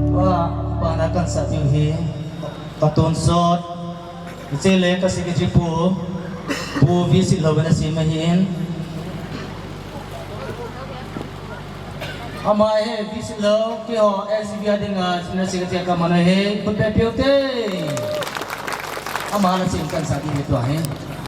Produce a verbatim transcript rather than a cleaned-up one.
Wa, pana kan sa diu hi. Ka tonsot, hiche le ka secretary pu, Pu V. Sitlhou in asem ahin. Ama hi V. Sitlhou, keiho S G B a dinga, senior secretary a ka man ahi, khut peh peh u te. Ama la sem kan sa diu hi tua hi.